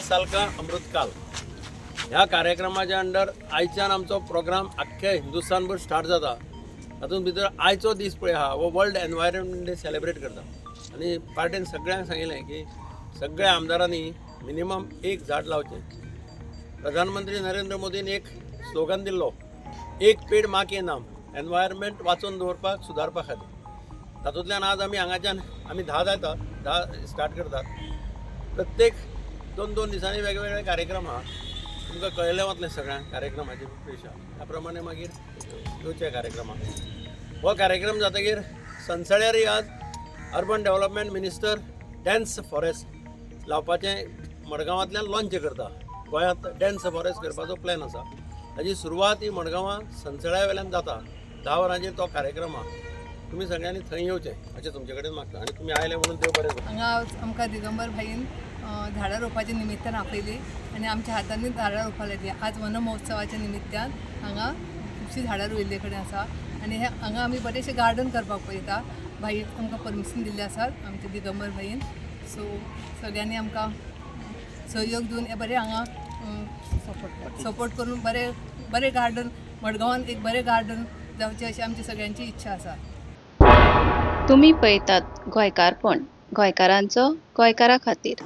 साल का अमृतकाल ह्या कार्यक्रमाच्या अंडर आयच्यान आमचो प्रोग्राम आख्ख्या हिंदुस्थानभर स्टार्ट जाता. तातूंत भितर आयचो दीस पळय आहा हो वर्ल्ड एनवायरमेंट डे सेलिब्रेट करता आनी पार्टेन सगळ्यांक सांगिल्लें की सगळ्या आमदारांनी मिनिमम एक झाड लावचें. प्रधानमंत्री नरेंद्र मोदीन एक स्लोगन दिल्लो, "एक पेड माँ के नाम", एनवायरमेंट वाचोवन दवरपाक, सुदारपा खातीर. तातूंतल्यान आज आमी हांगाच्यान आमी 10 जाता, 10 स्टार्ट करतात. प्रत्येक 2-2 दिसांनी वेगवेगळे कार्यक्रम आहा. तुमकां कळयलें वतलें सगळ्यांक कार्यक्रमाचे पेशा. त्या प्रमाणे मागीर येवचे कार्यक्रमाक. हो कार्यक्रम जातकीर सनसळ्यारय आज urban development minister dense forest लावपाचें मडगांवांतल्यान लॉंच करता. गोंयांत डेन्स फॉरेस्ट करपाचो प्लॅन आसा. ताजी सुरवात ही मडगांवां सनसळ्या वेल्यान जाता. 10 वरांचेर तो कार्यक्रम आहा. तुमी सगळ्यांनी थंय येवचें अशें तुमचे कडेन मागता आनी तुमी आयले म्हणून देव बरें करूं. हांगा आज आमकां दिगंबर भाईन झाडां रोवपाच्या निमित्तान आपयली आनी आमच्या हातांनी झाडां रोवपाक लागली. आज वन महोत्सवाच्या निमित्तान हांगा खुबशीं झाडां रोयिल्ले कडेन आसा आनी हे हांगा आमी बरेंशें गार्डन करपाक पळयता. भाई आमकां परमिशन दिल्लें आसा आमच्या दिगंबर भाईन. सो सगळ्यांनी आमकां सहयोग दिवन हे बरें हांगा सपोर्ट करून बरें बरें गार्डन, मडगांवान एक बरें गार्डन जावचें अशी आमची सगळ्यांची इच्छा आसा. तुमी पळयतात गोंयकारपण, गोंयकारांचो गोंयकारा खातीर.